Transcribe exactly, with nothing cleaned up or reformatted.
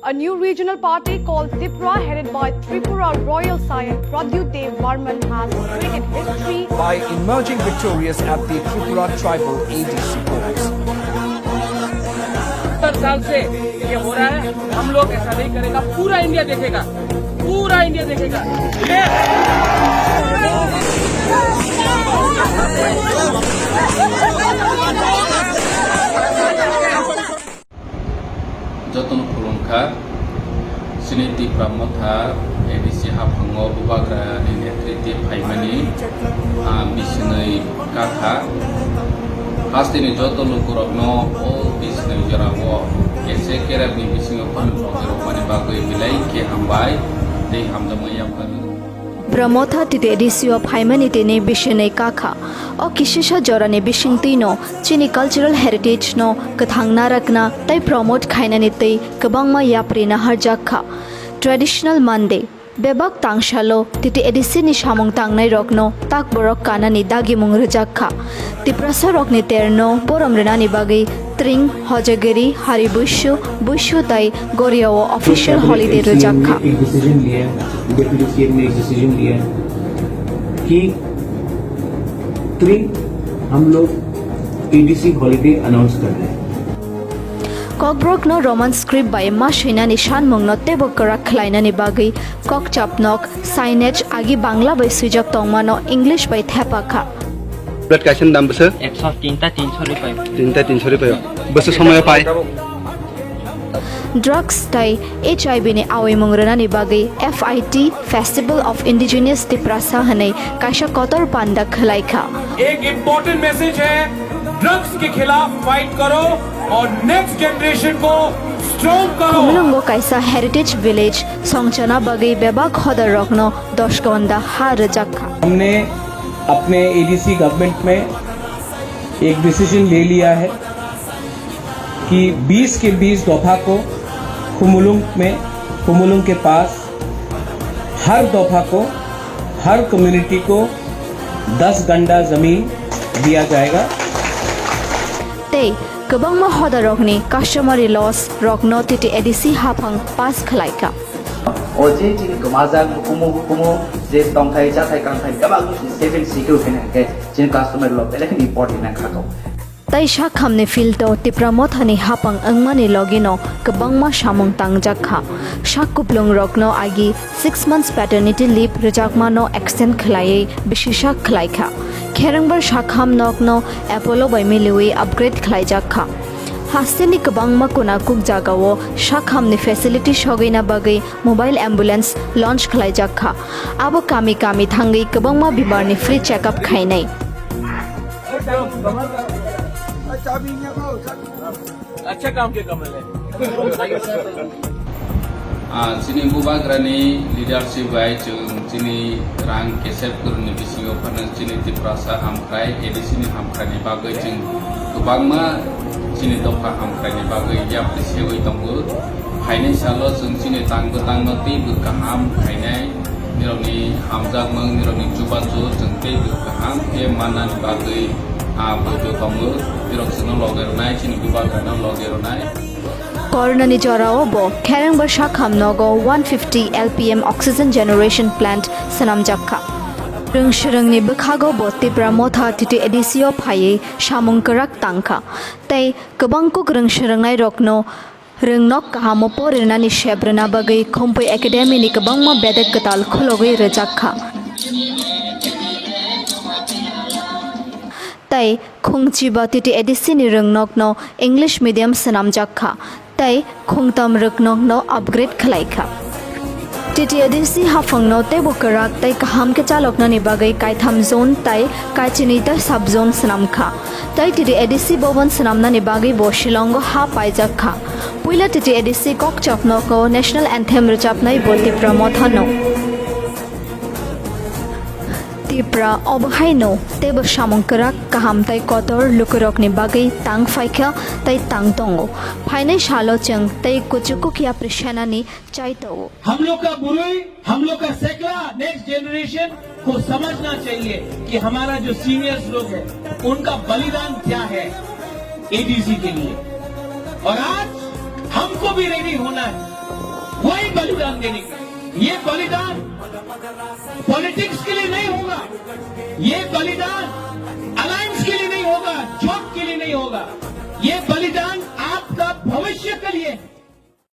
A new regional party called Tipra, headed by Tripura Royal Scion Pradyut Dev Barman, has created history by emerging victorious at the Tripura Tribal A D C Polls. सत्तर साल से ये हो रहा है, हम लोग ऐसा नहीं करेगा, पूरा इंडिया देखेगा, पूरा इंडिया देखेगा। ये Jotono khulumkha, chini Tipra Motha A D C haphango Bubagrani netritwi phaimani, ah, bisingwi kakha. Hasteni joto lukurokno o bisingwi jorao kese kerepni bisingo phano logi rwmani bagwi belai khe hambai tei hamjakma yapharwi. Pramotha T T A D C o phaimani tini bisinwi kakha. O kisisa jorani bisingtwino chini cultural heritage no kwthang narakna tei promote khainani twi kwbangma yapri naharjak kha. Traditional Monday, bebak tangsalo T T A D C ni samung tangnai rokno tak borok kanani dagimung rwjak kha. Tiprasa rokni terno borom rwnani bagwi Tring, Hojagiri, Hari Buishu, Buishu tai Goriao official holiday rwjak kha. एक डिसीजन लिया है, deputy CM ने एक डिसीजन लिया है कि त्रिंग हम लोग एडीसी हॉलीडे अनाउंस कर रहे हैं। Kokborok no Roman script bai ma swinani sanmung no teibo kwrak khlainani bagwi kokchapnok, signage agi Bangla bai swijak tongmano English bai thepa kha. Blood kaisa ni dam bwswk? Ekso tinta tinso rupai. Tinta tinso rupai. Bwswk somoyo pai? Drugs tai H I V ni awimung rwnani bagwi F I T, Festival of Indigenous Tiprasa hwnwi kaisa kotor panda khwlai kha. एक important message है, ड्रग्स के खिलाफ फाइट करो और next generation को स्ट्रॉन्ग करो। Khumulwngo kaisa heritage village songchana bagwi bebak hodarrokno dos gonda ha rwjak kha. हमने अपने एडीसी गवर्नमेंट में एक डिसीजन ले लिया है कि बीस के बीस दफा को खुमुलुंग में, खुमुलुंग के पास हर दफा को, हर कम्युनिटी को दस गंडा जमीन दिया जाएगा। Tei kwbangma hodarokni customary laws rokno T T A D C haphang pass khlai kha. O je chini kwmajak hukumu hukumu je tongthai chathai kangthai bebak seven schedule khaina hwnkhe chini customer law belai kheno important nang kha kho. Tai sakhamni field o Tipra Mothani hapang wngmani logino kwbangma samung tangjak kha. Sak kuplung rokno agi six months paternity leave rwjakmano extend khlaiwi bisi sak khlai kha. Kherengbar sakham nokno Apollo bai miliwi upgrade khlaijak kha. Hasteni kwbangma kunakuk jagao sakhamni facility sogwina bagwi mobile ambulance launch khlaijak kha. Abo kami kami thangwi kwbangma bimarni free checkup khainai. अच्छा काम किया कमल है। Ah, chini bubagrani leadership bai chwng chini rang kesep kwrwngni bisingo phano chini Tiprasa hamkrai, A D C ni hamkraini bagwi chwng kwbangma chini dopha hamkraini bagwi yapri sewi tongo. Phainai salo chwng chini tang bwtangno teibo kaham khainai, nirokni hamjakmung, nirokni chubachu chwng teibo kaham khe mannani bagwi, ah, poito tongo. Nirok chwngno loge rwnai, chini bubagrano loge rwnai. Corona ni jorao bo Kherengbar sakham nogo one fifty L P M oxygen generation plant swnamjak kha. Rwng swrwngni bwkhago bo Tipra Motha T T A D C o phaiwi samung kwrak tang kha, tei kwbang kuk rwng swrwngnairokno rwngnok kahamo porinani sep rwna bagwi Khumpui Academy ni kwbangma bedek kwtal khulogwi rwjak kha. Tei Khungchiba T T A D C ni rwngnokno English medium swnamjak kha, tei khungtam rwngnokno upgrade khlai kha. T T A D C haphangno teibo kwrak tei kaham khe chaloknani bagwi kaitham zone tei kaichini ta sub zone swnam kha. Tei T T A D C bhavan swnamnani bagwi bo Shillongo ha paijak kha. Puila T T A D C kokchapnogo national anthem rwchapnai bo Tipra Mothano. Tipra obo haino teibo samung kwrak, kaham tei kotor lukurokni bagwi tang phaikha tei tang tongo. Phainai salo chwng tei kuchukuk yapri senani chai tongo. हम लोग का बुरुई, हम लोग का सेकला next generation को समझना चाहिए कि हमारा जो सीनियर्स लोग हैं, उनका बलिदान क्या है एडीसी के लिए। और आज हमको भी रेडी होना है। नहीं बलिदान देने का। ये बलिदान पॉलिटिक्स के लिए नहीं होगा, ये बलिदान अलायंस के लिए नहीं होगा, जोक के लिए नहीं होगा, ये बलिदान आपका भविष्य के लिए है।